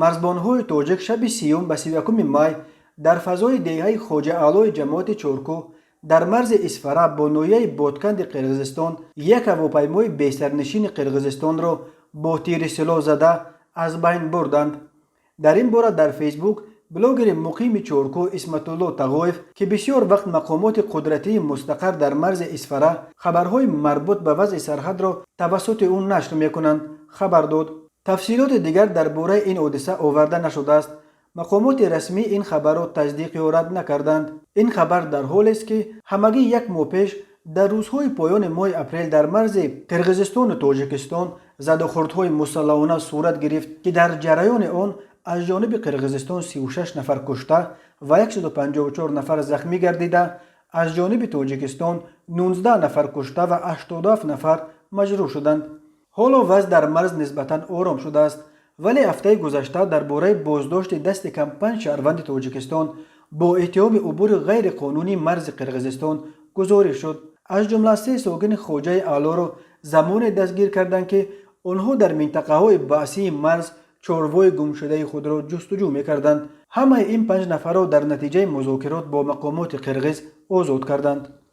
Марзбонҳои тоҷик шаби 30-ум ба 31-уми май дар фазои деҳаи Хоҷаалои ҷамоати Чоркӯҳ дар марзи Исфара бо ноҳияи Ботканди Қирғизистон як ҳавопаймои бесарнишини Қирғизистонро бо тири силоҳ зада аз байн бурданд. Дар ин бора дар Фейсбук блогери муқими Чоркӯҳ Исматулло Тағоев, ки бисёр вақт мақомоти қудратии мустақар дар марзи Исфара хабарҳои марбут ба вазъи сарҳадро тавассути ӯ нашр мекунанд, хабар дод. Тафсилоти дигар дар бораи ин ҳодиса оварда нашудааст. Мақомоти расмӣ ин хабарро тасдиқ ё рад накарданд. Ин хабар дар ҳолест, ки ҳамагӣ як моҳ пеш, дар рӯзҳои поёни моҳи апрел, дар марзи Қирғизистону Тоҷикистон задухӯрдҳои мусаллаҳона сурат гирифт, ки дар ҷараёни он аз ҷониби Қирғизистон 36 нафар кушта ва 154 нафар захмӣ гардида, аз ҷониби Тоҷикистон 19 нафар кушта ва 87 нафар маҷрӯҳ шуданд. Ҳоло вазъ дар марз нисбатан ором шудааст, вале ҳафтаи гузашта дар бораи боздошти дасти кам панҷ шаҳрванди Тоҷикистон бо иттиҳоми убури ғайриқонунии марзи Қирғизистон гузориш шуд. Аз ҷумла се сокини Хоҷаи Аълоро замоне дастгир карданд, ки онҳо дар минтақаҳои баҳсии марз чорвои гумшудаи худро ҷустуҷӯ мекарданд. Ҳамаи ин панҷ нафарро дар натиҷаи музокирот бо мақомоти қирғиз озод карданд.